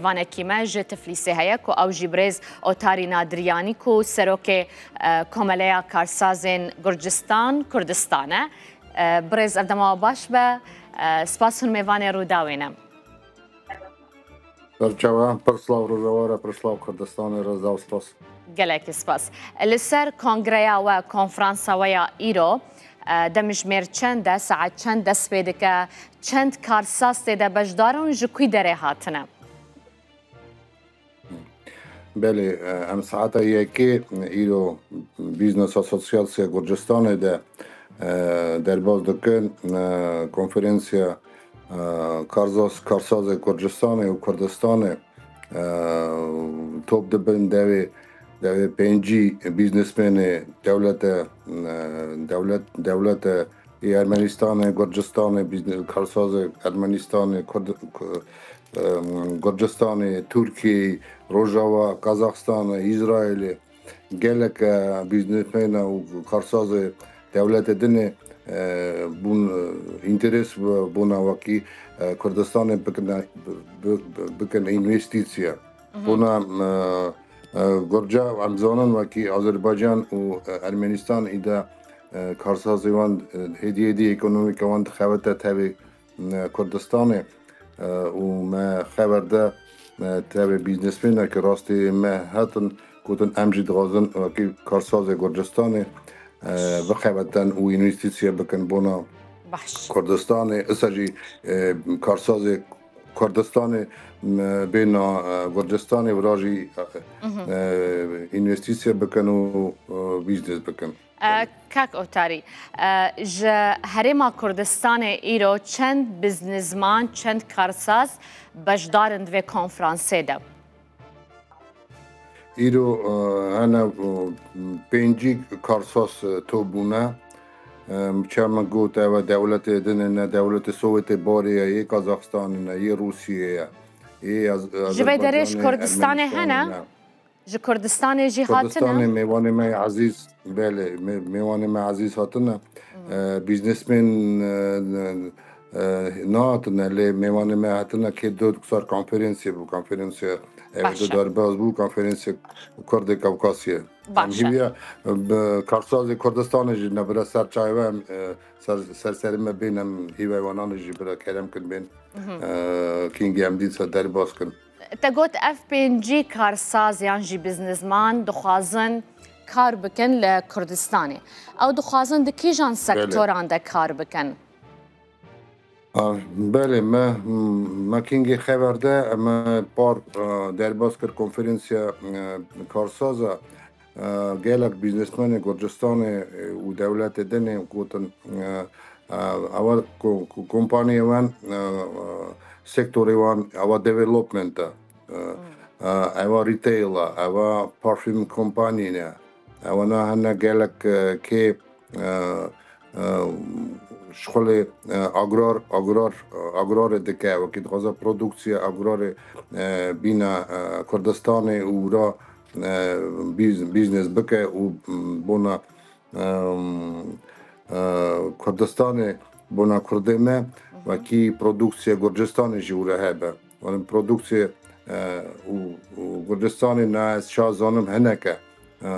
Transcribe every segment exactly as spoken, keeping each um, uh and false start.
Vanekî me ji Tiflîsê heye ku ew jî birêz Otarî Nadiriyanî ku serokê, e, Komeleya Karsazên Gurcistan, Kurdistan e. E, birêz ev dema we baş be. E, spas hûn mêvanê Rûdawê ne. Serçawa, pir silav Rojava re, pir silav Kurdistanê re, zaf spas. Gelekî spas. Li ser kongreya we, konferansa we ya îro, e, demjimêr çend e, saet çend dest pê dike, çend karsaz tê de beşdar in, ji kû derê hatine? Belê, e, em saeta yekê îro Business Association Gurcistanê de, e, derbas dikin, e, konferansiya, e, karzaz-, karsazê Gurcistanê û Kurdistanê, e, top dibin devê, devê pêncî biznesmenê dewlete, e, dewlet, dewlete ê Ermenistanê, Gurcistanê, biznes-, karsazê Ermenistanê, Kurd-, Ku-, em, Gurcistanê, Tirkiyeyê, Rojava, Kazaxistanê, Îsraîlê, gelek, e, biznesmena û karsazê dewletê din ê, e, bûn, e, înteres bi-, bûna wekî, e, Kurdistanê bikin, bi-, bi-, bikin învestîsiya. Mhm. Bûna, e, e, Gurca, em zanin wekî Azerbaycan û, e, Ermenistan îda, e, karsazê wan, e, hêdî hêdî ekonomîka wan dixebite tevê, e, Kurdistanê, e, û me xeber de, e, tevê biznesmenekî rastî me hatin, gotin, em jî dixwazin wekî karsazê Gurcistanê, e, bixebitin û învestîsiye bikin bona Baş. Kurdistanê. Isa jî, e, karsazê Kurdistanê, e, bêna, e, Gurcistanê, vira jî, e, Mhm. e, învestîsiye bikin û, e, biznes bikin. E, kak Otarî, e, ji Herêma Kurdistanê îro çend biznizman, çend karsaz beşdar in di vê konferansê de? Îro, e, hene, e, pêncî karsaz, e, top bûne. E, çawa min got, ew ê dewletê din ne, dewletê Sowetê barê ye, yê Kazaxistanê ne, yê Rûsiyê ye, yê Ez-, Ji vê derê ji Azerbaycanê, Kurdistanê hene? Ermenistanê ne. Ji Kurdistanê jî hatine? Kurdistanê mêvanê me ezîz, belê, mê-, mêvanê me ezîz hatine. Hmm. E, biznesmen, e, e, nehatine, lê mêvanê me hatine kê do sar konferensê bû, konferensê, e, Baş e. derbaz bû, konferensê Kurdê Kavkasiyê. Baş e. Em hîviya, e, bi karsazê Kurdistanê jî nebire ser çayê we, em, e, ser, ser serê me bên, em hîvê wanan jî bire kerem kin bên. Mhm. E, kîngê em dîsa derbas kin. Te got ev pêncî karsaz yan jî biznizman dixwazin kar bikin li Kurdistanê. Ew dixwazin di kîjan Belê. sektoran de kar bikin? A, belê, me, me kîngê xeber de, me par, e, derbas kir konferensiya, e, karsaza, e, gelek biznesmenê Gurcistanê, e, û dewletê din ê gotin, e, e, ewa ko-, ko-, kompaniyê wan, e, e, sektorê wan, ewa development e, e, Hmm. e, ewa retail e, ewa parfüm kompaniyê ne, ewa na hene gelek, e, kê, e, e, şixulê, e, agrar, agrar, agrarê dike, wekî dixwaze produksiya agrarê, e, bîna, e, Kurdistanê û ra, e, biz-, biznes bike û, m, bona, em, e, Kurdistanê, bona Kurdê me, Mhm. wekî produksiya Gurcistanê jî wira hebe. Wanî produksiya, e, û, û Gurcistanê na ez ça zanim hineke, e,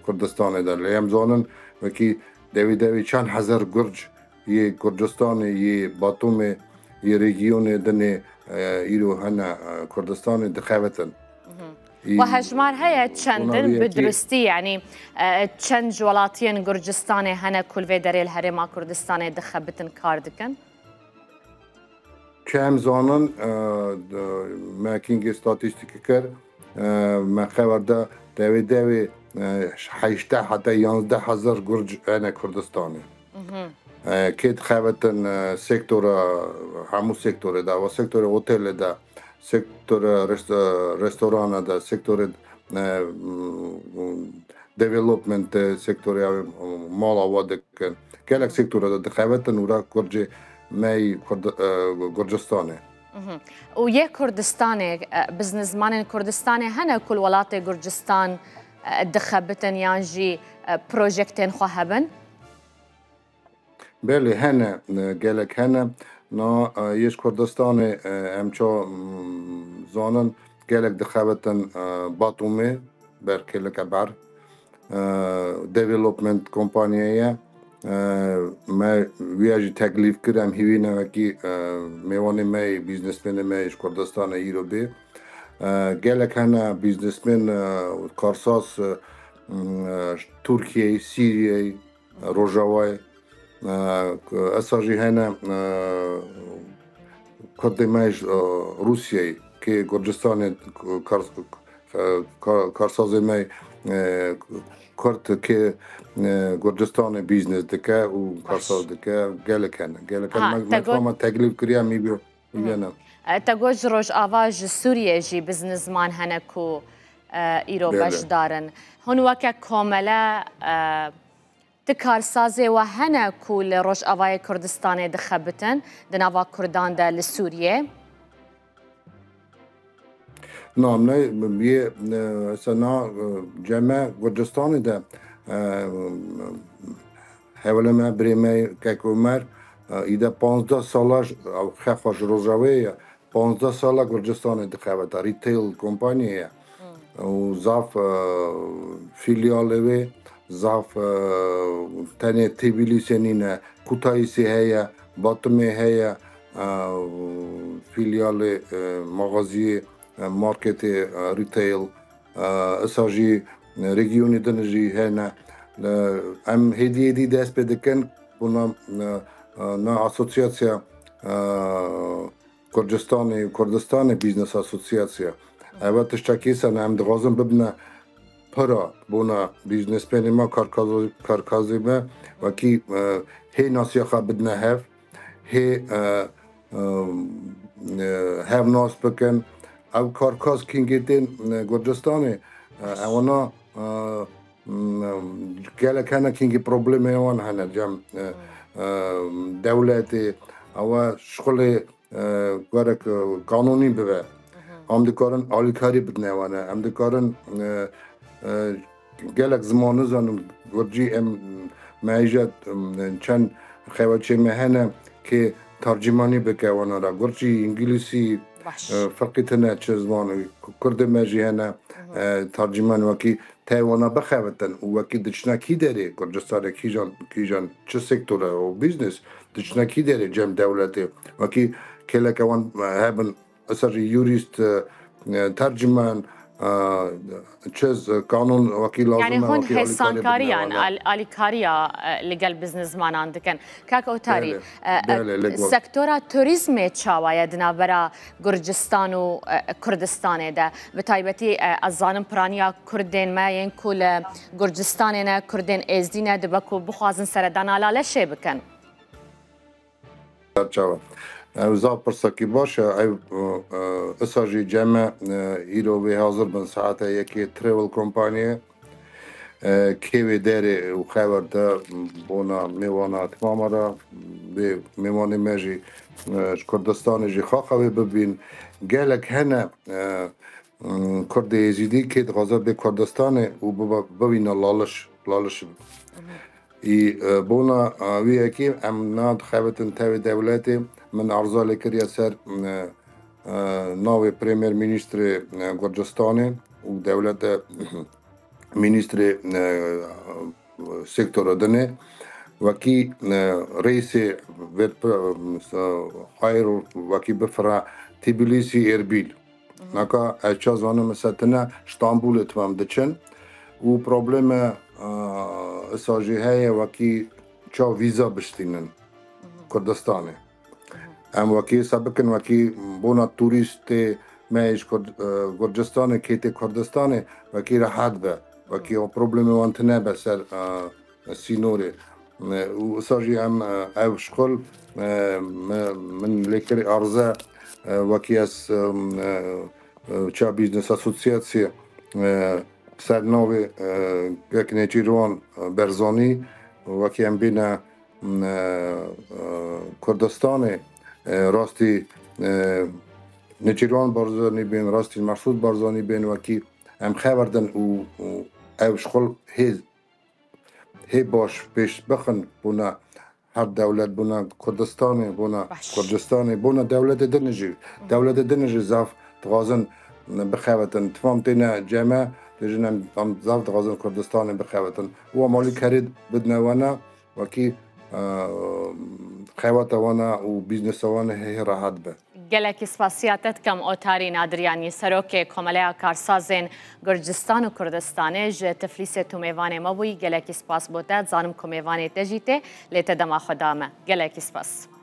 Kurdistanê de. Lê em zanin wekî devî devî çend hezar Gurc yê Gurcistanê, yê Batumê, yê rejîyonê dinê, e, îro hene, e, Kurdistanê dixebitin. Mhm. Î-, We hejmar heye çend in bi durustî, yanî, e, çend ji welatiyên Gurcistanê hene ku li vê derê li Herêma Kurdistanê dixebitin, kar dikin? Çi em zanin, e, d-, me kîngê statîstîkî kir, e, me xeber de devê devê, e, heşteh heta yanzdeh hezar Gurc hene Kurdistanê. Mhm. E, kê dixebitin, e, sektora, hemû sektorê de, ewa sektorê otelê de, sektora rest-, e, restorana de, sektorê, e, development, e, sektorê, e, mal ava dikin. Gelek sektora de dixebitin û ra Gurcê me yî Kurd-, e, Gurcistanê. Mhm. Û yê Kurdistanê, e, biznizmanên Kurdistanê hene ku li welatê Gurcistan, e, dixebitin yan jî, e, projektên xwe hebin? Belê hene, e, gelek hene. Na, e, yê ji Kurdistanê, e, em ça, m, zanin, gelek dixebitin, e, Batumê, ber kêlike ber. E, development kompanyayê ye. E, me wiya jî teklîf kir, em hîvî ne wekî, e, mêvanê me yê, bîznesmenê me yê ji Kurdistanê îro bê. E, gelek hene bîznesmen, e, karsaz, e, m, e, ji Tirkiyeyê, Sîriyeyê, Rojavayê. E, esa jî hene, e, Kurdê me ji, e, Rûsyayê, kê Gurcistanê, kar-, e, ka-, karsazê me, e, Kurd kê, e, Gurcistanê bîznes dike û Baş. karsaz dike, gelek hene. Gelek hene. Ha, Me, te me got- çawa me teklîf kiriye, em î bi-, Hı hı. biyene. E, te got ji Rojava, ji Sûriyê jî biznisman hene ku, e, îro Belê. beşdar in. Hûn weke komele, e, Ti karsazê we hene ku li Rojavayê Kurdistanê dixebitin, di nava Kurdan de li Sûriyê? Na, ne, yê, e, sena, e, ceme Gurcistanê de, e, hewle me, birê me, kek Omer, e, îde panzdeh sala j-, ew xe xwe ji Rojavayê ye. Panzdeh sala Gurcistanê dixebite, retail kompaniyê ye. Hmm. Û zaf, e, fîlyalê wê, zaf, e, tenê Tbilîsê nîne, Kutayîsê heye, Batumê heye, e, fîlyalê, e, maxaziyê, e, marketê, e, retail, e, isa jî, e, rejyonê din jî hene. E, em hêdî hêdî dest pê dikin, bûna, e, e, na asosyasya, e, Gurcistanê, Kurdistanê Business Association. Ev tiştekî sene em dixwazin bibine pira bona businessmenê me, karkaz-, karkazê me, wekî, e, hê nasiya xwe bidine hev, hê, e, e, e, hev nas bikin. Ew karkaz kîngê tên, e, Gurcistanê, e, ewana, e, m, gelek hene kîngê problemê wan hene cem, e, e, dewletê, ewa şixulê e, gerek, e, kanûnî bibe. Mhm. Em dikarin alîkarî bidine wan e. Em dikarin, e, e, gelek ziman nizanin, gurcî em, me hêja, em, çend xeweçê me hene kê tercîmanî bike wana re. Gurcî, îngilîsî, Baş. e, ferqî tine çi ziman, kurdê me jî hene, Mhm. e, tercîman wekî tê wana bixebitin û wekî diçine kî derê, Gurcistanê kîjan, kîjan çi sektore û business, diçine kî derê cem dewletê. Wekî kêleke wan, e, hebin, isa jî yurîst, e, e, tercüman, e, çiz, e, kanûn wekî lazim Yani e, hûn wekî alîkarî hêsankariyan, bidine wana. al-, alîkariya, e, li gel biznesmanan dikin. Kak Otarî, Belê, e, e, belê, li gor. sektora turizmê çawa ye di navbera Gurcistan û, e, Kurdistanê de? Bi taybetî, e, ez zanim piraniya Kurdên me yên ku li Gurcistanê ne, Kurdên Êzdî ne, dibe ku bixwazin seredana Laleşê bikin. Çawa? Ew zaf pirsekî baş e. Ew, e, isa jî cem e, e, îro vê hazir bin saete yekê travel kompaniyê. E, kê wê derê û xewer de bona mêvana timama re, vê mêvanê me jî, e, ji Kurdistanê jî xaxa wê bibîn. Gelek hene, e, m, Kurdê Êzîdî kê dixwaze bê Kurdistanê û bibe, bibîne Laliş, Laliş. Î, e, bona, e, wî yekê em nadixebitin tevê dewletê. Min erza lê kiriye ser, e, e, navê Premyer Ministrê, e, Gurcistanê û dewlete Ministrê, e, sektora dinê. Wekî, e, reîsê vê, e, ayro wekî bifire Tbilîsî, Erbîl. Mhm. Naka ez ça zanim, mesela tine Stanbulê tim em diçin û probleme, e, isa jî heye wekî ça vîza bistînin Mhm. Kurdistanê. Mhm. Em wekî hesab bikin, wekî bona turîstê me ji Kurd-, e, Gurcistanê, kê tê Kurdistanê, wekî rehet be. Wekî Mhm. o probleme wan tine be ser, e, sînorê. E, û wisa jî em, e, ev şixul, e, me, min lê kir arze, e, wekî ez, e, e, e, ça Business Association, e, ser navê, e, wek Nêçîrwan Berzanî, wekî em bîne, e, e, Kurdistanê, e, rastî, e, Nêçîrwan Barzanî bên, rastî Mesûd Barzanî bên, wekî em xeber din û, û ev şixul hê hê baş pêş bixin bona her dewlet bona Kurdistanê, bona Kurdistanê, bona dewletê din jî. Dewletê din jî zaf dixwazin bixebitin. Tifam têne cem e, dibêjin em, em zaf dixwazin Kurdistanê bixebitin. Û em alî kerê bidine wana, wekî, e, xewata wana û bîznesa wana hê rehet be. Gelekî spasiya te dikim Otarî Nadiryanî, Serokê Komeleya Karsazên Gurcistan û Kurdistanê, ji Tiflîsê tu mêvanê me bûyî, gelekî spas bo te. Dizanim ku mêvanê te jî tê, lê te dema xwe da me. Gelekî spas.